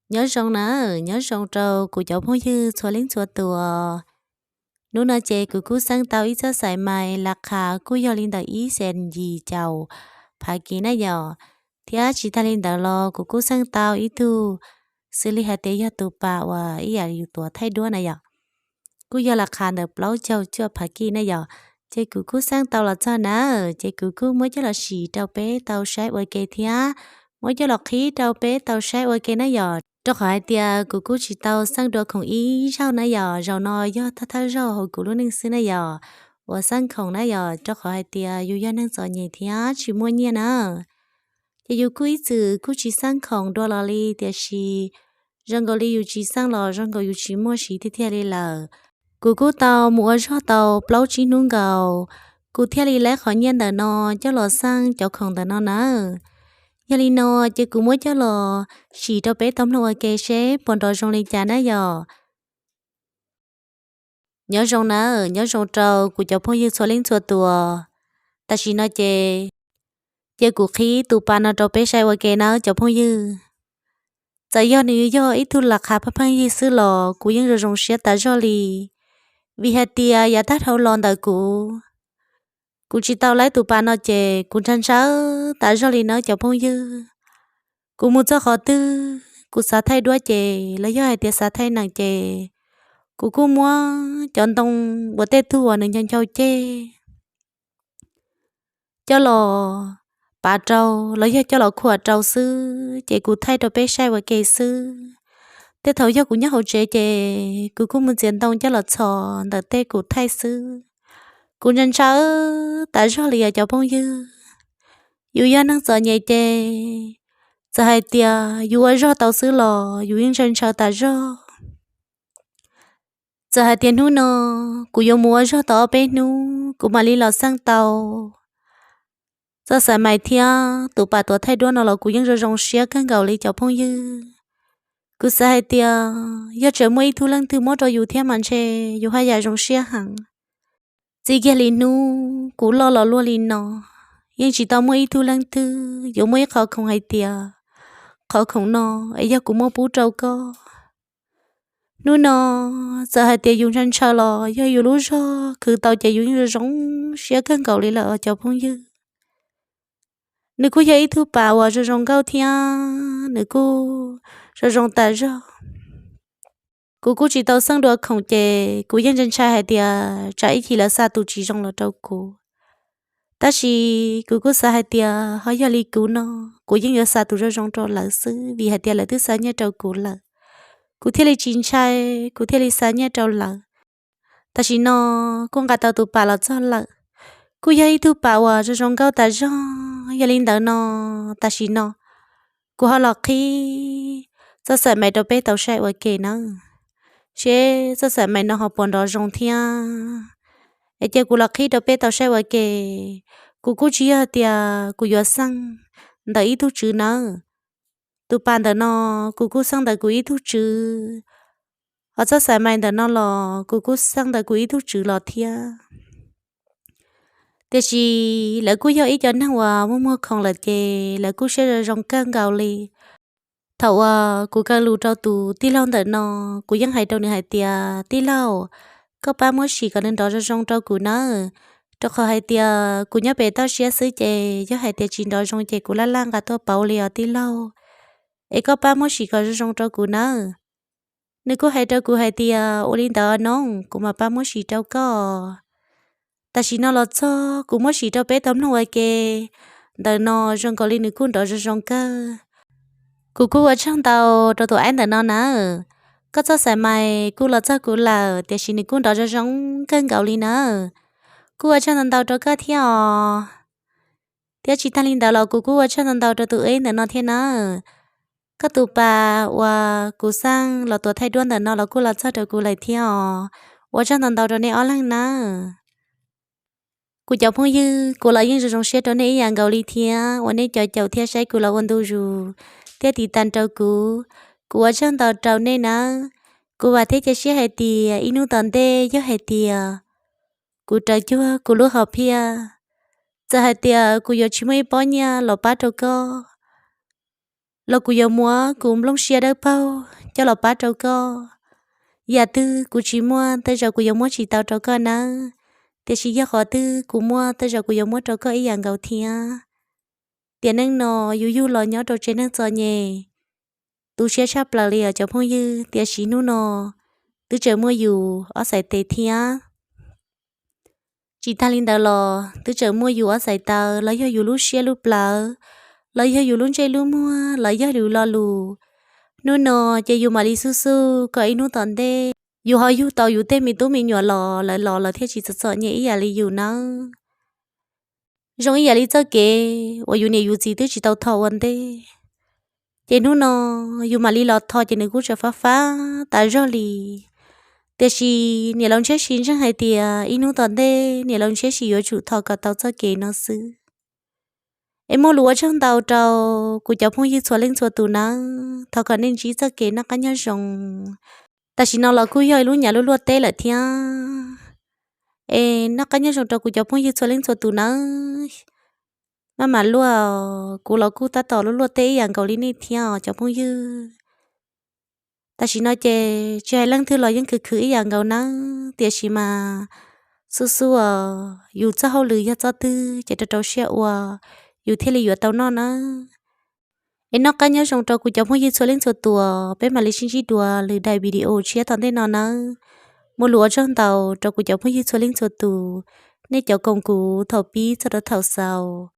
Nyob zoo na, nyob zoo rau kuv cov phooj ywg txhua leej txhua tus. Hnub no ces kuv kuj xeeb tau ib txoj xaim mais las qha kuj yog li ntawm ib xees yim caum phav kis na yom. Thiab tsis tag li ntawd los kuv kuj xeeb tau ib tug xws li hais tias yog tus pas uas ib yam yus tuav thaij duab na yom. Kuj yog las qha ntawm plaub caug cuaj phav kis na yom. Ces kuv kuj xeeb tau los txog na, ces kuv kuj muab coj los sim rau peb tau saib ua ke thiab muab coj los qhib rau peb tau saib ua ke na yom. Rau qhov hais tias kuv kuj tsis tau xeeb dua khoom ib zaug na yom, zaum no yog thawj thawj zaug hauv kuv lub neej xwb na yom, uas xeeb khoom na yom, rau qhov hais tias yus yog neeg txom nyem thiab tsis muaj nyiaj na. Ces yus kuj ib txwm kuj tsis xeeb khoom dua los li, tiam sis zoo nkaus li yus tsis xeeb los zoo nkaus yus tsis muaj siv tiag tiag li lawm. Kuv kuj tau mus ua zog tau plaub tsib hnub nkaus, kuv thiaj li laib qhov nyiaj ntawm no coj los xeeb cov khoom ntawm no nawb. Yog li no, ces kuv muab coj los sim rau peb tau mloog ua ke seb puas nrov zoo li cas na yom. Nyob zoo nawb, nyob zoo rau kuv cov phooj ywg txhua leej txhua tus. Tam sim no ces, ces kuv qhib tus pas no rau peb saib ua ke nawb cov phooj ywg. Txawm yog nws yog ib tug las qha pheej pheej yig xwb los kuv yeej zoo zoo siab tas zog li, vim hais tias yav tag dhau los ntawm kuv, kuv tsis tau laib tus pas no ces kuv ntshaw ntshaw tas zog li nawb cov phooj ywg. Kuv mus txog qhov twg kuv xav thaij duab ces los yog hais tias xav thaij neem ces kuv kuj muab cov ntoo uas tej tug uas nws ncho nchau ceg coj los pav rau los yog coj los khuam rau xwb ces kuv thaij rau peb saib ua ke xwb. Tej thaum yog kuv nyob hauv tsev ces kuv kuj mus txiav ntoo coj los txhos ntawm tej kuv thaij xwb. Kuv ntshaw ntshaw tas zog li os cov phooj ywg. Yus yog neeg txom nyem ces txawm hais tias yus ua zog tau xwb los yus yeej ntshaw ntshaw tas zog. Txawm hais tias hnub no kuv yuav mus ua zog tau ob peb hnub kuv mam li los xeeb tau txoj xaim mais thiab tus pas tuav thaij duab no los kuv yeej zoo zoo siab kawg nkaus li cov phooj ywg. Kuv xav hais tias yog tseem muaj ib tug leej twg muab rau yus thiab mas ntshe yus haj yam zoo siab heev. Txij kiag li hnub kuv loj los luaj li no, yeej tsis tau muaj ib tug leej twg yuav muaj ib qhov khoom hais tias qhov khoom no es yog kuv muab pub rau koj. Hnub no txawm hais tias yus ntshaw ntshaw los yog yus lub zog khwv tau ces yus yeej zoo zoo siab kawg nkaus li lawm os cov phooj ywg. Nws kuj yog ib tug pas uas zoo zoo nkauj thiab nws kuj zoo zoo tas zog. Kuv kuj tsis tau xeeb dua khoom ces kuv yeej ntshai ntshai hais tias tsam ib chim lawv xa tus tsis zoo los rau kuv. Tab sis kuv kuj xav hais tias ho yog li kuv no, kuv yeej yuav xa tus zoo zoo rau lawv xwb vim hais tias lawv twb xa nyiaj rau kuv lawm. Kuv thiaj li tsis ntshai, kuv thiaj li xa nyiaj rau lawv. Tam sim no kuj nqa tau tus pas los txog lawm. Kuj yog ib tug pas uas zoo zoo nkauj tas zog. Yog li ntawd no, tam sim no kuv ho los qhib txoj xaim mais rau peb tau saib ua ke nawb, seb txoj xaim mais no ho puas nrov zoo thiab. Es cia kuv los qhib rau peb tau saib ua ke. Kuv kuj tsis yog tias kuv yuav xeeb ntawm ib tug tswv nawb. Tus pas ntawm no kuv kuj xeeb ntawm kuv ib tug tswv, ho txoj xaim mais ntawm no los kuv kuj xeeb ntawm kuv ib tug tswv los thiab. Tiam sis lawv kuj yog ib co neeg uas muaj muag khoom lawm ces lawv kuj siab zoo zoo kawg nkaus li. Thaum uas kuv kaw lus rau tus tij laug ntawm no, kuv yeej hais rau nws hais tias, tij laug, koj pab muab sim kom nws nrov zoo zoo rau kuv nawb, rau qhov hais tias kuv nyob pem toj siab xwb ces yog hais tias tsis nrov zoo ces kuv laj laj nqa tuaj pauv li os tij laug. Es koj pab muab sim kom zoo zoo rau kuv nawb. Nws kuj hais rau kuv hais tias, ua li ntawd nawb, kuv mam pab muab sim rau koj. Tam sim no los txog kuv muab sim rau peb tau mloog ua ke. Ntawm no zoo nkaus li nws kuj nrov zoo zoo kawg. Kuv kuj ua tsaug ntau rau tus aib ntawm no nawb. Koj txoj xaim mais kuj los txog kuv lawm, tiam sis nws kuj nrov zoo zoo kawg nkaus li nawb. Kuj ua tsaug ntau ntau rau koj thiab os. Thiab tsis tag li ntawd los kuv kuj ua tsaug ntau ntau rau tus aib ntawm no thiab nawb. Koj tus pas uas kuv xeeb los tuav thaij duab ntawm no los kuj los txog rau kuv lawm thiab os. Ua tsaug ntau ntau rau nej ob leeg nawb. Kuv cov phooj ywg, kuv los yeej zoo zoo siab rau nej ib yam nkaus li thiab uas nej cov caum thiab saib kuv los ua ntu zus thiab tiv tas rau kuv. Kuv ua tsaug ntau rau nej nawb. Kuv vam thiab cia siab hais tias ib hnub tom ntej yog hais tias kuv raws cuag kuv lub hom phiaj, txawm hais tias kuv yuav tsis muaj ib pob nyiaj los pab rau koj, los kuv yuav muab kuv nplooj siab dawb paug coj los pab rau koj. Yam twg kuv tsis muaj tej zaum kuv yuav muab tsis tau rau koj nawb, tiam sis yog qhov twg kuv muaj tej zaum kuv yuav muab rau koj ib yam nkaus thiab. Tiam neej no yus yug los nyob rau tsev neeg txom nyem, tu siab tshaj plaws li os cov phooj ywg, tiam sis hnub no twb tseem muaj yus ob txhais tes thiab. Tsis tag li ntawd los twb tseem muaj yus ob txhais taw los yog yus lub siab lub plawv, los yog yus lub ntsej lub muag, los yog yus lo lus. Hnub no ces yus mam li xub xub kom ib hnub tom ntej yus ho yug tau yus tej me tub me nyuam los lawv los lawv thiaj tsis txom txom nyem ib yam li yus nawb. Zoo ib yam li txoj kev uas yus niam yus txiv twb tsis tau tho ua ntej, ces hnub no yus mam li los tho ces nws kuj tseem fab fab tas zog li. Tiam sis niam laus Ntshiab Sis ntseeg hais tias ib hnub tom ntej niam laus Ntshiab Sis yuav tsum tho kom tau txoj kev no xwb. Es muaj lus ua tsaug ntau rau kuv cov phooj ywg txhua leej txhua tus nawb, thov kom nej ntsib txoj kev noj qab nyob zoo. Tam sim no los kuj yog ib lub nyuam luaj luaj teb lawm thiab. Es noj qab nyob zoo rau kuv cov phooj ywg txhua leej txhua tus nawb. Maj mam luaj, kuv los kuj tab tom luaj luaj teb ib yam nkaus li nej thiab os cov phooj ywg. Tam sim no ces tsis hais leej twg los yeej khwv khwv ib yam nkaus nawb, tiam sis mas xub xub os, yus txoj hauj lwm yog txoj twg ces rau rau siab ua, yus thiaj li yuav tau noj nawb. Es noj qab nyob zoo rau kuv cov phooj ywg txhua leej txhua tus, peb mam li sib ntsib dua lwm daim video tshiab tom ntej no nawb. Muaj lus ua tsaug ntau rau kuv cov phooj ywg txhua leej txhua tus, nej cov koom kuv thaum pib txog rau thaum xaus.